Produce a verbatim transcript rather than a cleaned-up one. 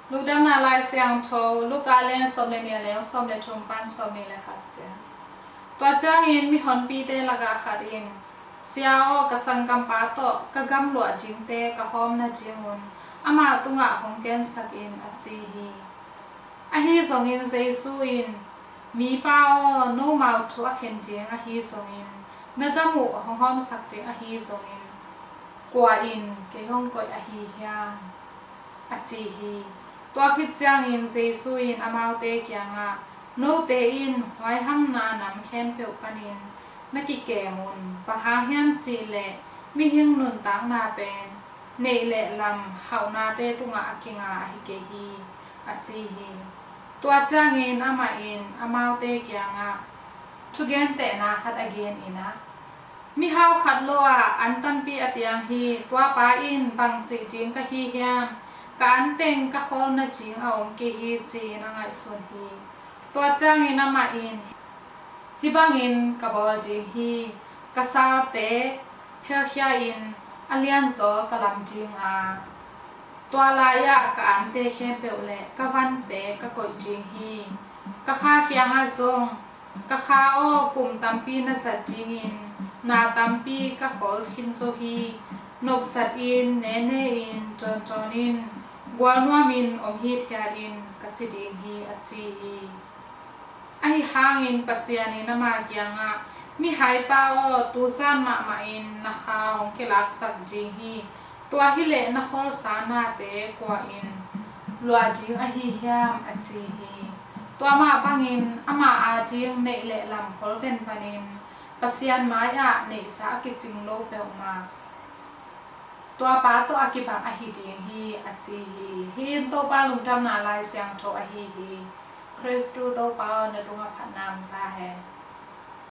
Lungdamna Lai Siangtho, Luka a lian sawm le nih, a neu sawm le thum pan sawm nih le khat ciang. Tua ciangin mihonpite lakah khat in, "Sia aw, ka sanggampa tawh ka gamluah dingte ka hawmna dingun ama tungah hong kensak in," a ci hi. Ahi zongin Jesu in, "Mipa aw, nomau thu a khen ding ahi zongin, na gam uh hong hawmsak ding ahi zongin, kua in kei hong koih ahi hiam?" a ci hi. Tua khit ciangin Jesu in amaute kiangah, "Note in huaihamna nam khempeuh panin na kikem un, bang hang hiam cih leh mihing nuntakna pen neih le lam hauhnate tungah a kinga ahi kei hi," a ci hi. Tua ciangin amah in amaute kiangah thugentehna khat a gen in ah, "Mihau khat lo ah an tampi a piang hi. Tua pa in, 'Bang cih ding ka hi hiam? Ka an teng ka khawlna ding a om kei hi,' ci-in a ngaihsun hi. Tua ciangin amah in, 'Hih bangin ka bawl ding hi: ka salte phelkhia-in a lianzaw ka lam ding a, tua lai-ah ka ante khempeuh le ka vante ka koih ding hi. Ka kha kiangah zong, 'Ka kha aw, kum tampi na zat dingin na tampi ka khawl khin zo hi. Nopzatin, nene-in, dawndawn in, gual nuamin om hithiat in,' ka ci ding hi," a ci hi. Ahi hangin Pasian in ama kiangah, "Mihaipa aw, tu zan mahmah in na kha hong kilaksak ding hi. Tua hileh na khawlsa nate kua in luah ding ahi hiam?" a ci hi. Tua mah bangin ama ading neih le lam khol venvanin Pasian mai-ah neihsa a kicing lo peuhmah tua pa tawh a kibang ahi ding hi, a ci hi. Hih in Topa Lungdamna Lai Siangtho ahi hi. Khristu Topa aw, na tungah phatna om ta hen.